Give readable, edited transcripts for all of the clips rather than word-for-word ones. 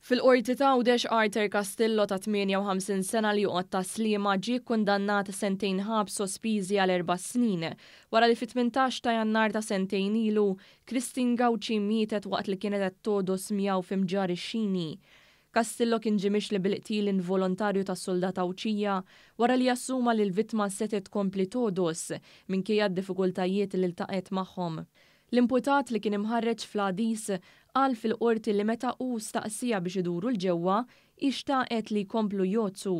Fil-Qorti t'Għawdex, Arthur Castillo ta' 58 sena li joqgħod Tas-Sliema ġie kkundannat sentejn ħabs sospiżi għal erba' snin wara li fit-18 ta' Jannar ta' sentejn ilu Christine Gauci mietet waqt li kienet qed togħdos miegħu fi Mġarr ix-Xini. Castillo kien ġie mixli bil-qtil involontarju tas-suldat Għawdxija wara li assuma li l-vittma setgħet tkompli togħdos minkejja d-diffikultajiet li ltaqgħet magħhom. L-imputat li kien imħarreġ fl-għadis qal fil-Qorti li meta hu staqsieha biex iduru 'l ġewwa, hi xtaqet li jkomplu jogħdsu.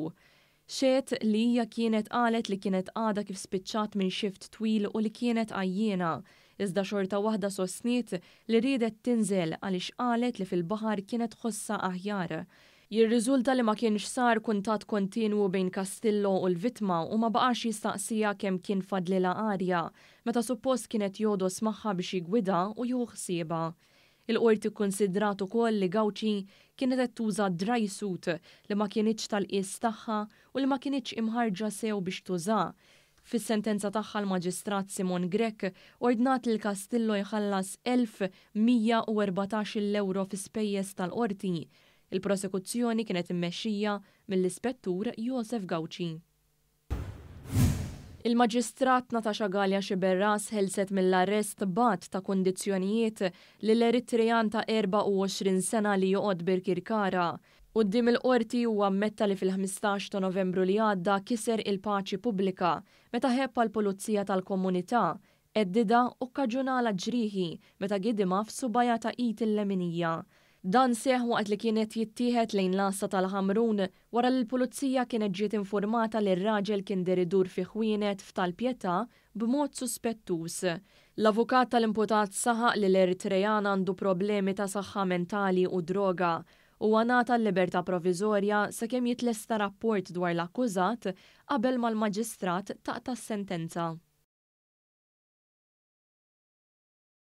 Xehed li hija kienet qalet li kienet għadha kif spiċċat minn xift twil u li kienet għajjiena, iżda xorta waħda sostniet li riedet tinżel għaliex qalet li fil-baħar kienet tħossha aħjar. Jirriżulta li ma kienx sar kuntatt kontinwu bejn Castillo u l-vittma u ma baqax jistaqsiha kemm kien fadlilha arja, meta suppost kien qed jogħdos magħha biex jiggwidha u jieħu ħsiebha. Il-Qorti kkunsidrat ukoll li Gauci kienet qed tuża dry suit li ma kinitx tal-qies tagħha u li ma kinitx imħarrġa sew biex tuża. Fis-sentenza tagħha l-Maġistrat Simone Grech ordnat lil Castillo jħallas 1,114 il-ewro fi spejjeż tal-Qorti. Il-prosekuzzjoni kienet immexxija mill-Ispettur Josef Gauci. Il-Maġistrat Natasha Galea Sciberras ħelset mill-arrest b'għadd ta' kundizzjonijiet lil Eritrean ta' 24 sena li joqgħod Birkirkara. Quddiem il-Qorti huwa ammetta li fil-15 ta' Novembru li għadda kiser il-paċi pubblika meta ħebb għall-Pulizija tal-Komunità, heddidha u kkaġunalha ġrieħi meta gidimha f'subgħajha ta' id il-leminija. Dan seħħ waqt li kien qed jittieħed lejn l-għassa tal-Ħamrun wara li l-Pulizija kienet ġiet infurmata li r-raġel kien deher idur fi ħwienet f'Tal-Pietà b'mod suspettuż. L-avukat tal-imputat saħaq li l-Eritrean għandu problemi ta' saħħa mentali u droga. Huwa ngħata l-libertà proviżorja sakemm jitlesta rapport dwar l-akkużat qabel ma l-Maġistrat taqta' s-sentenza.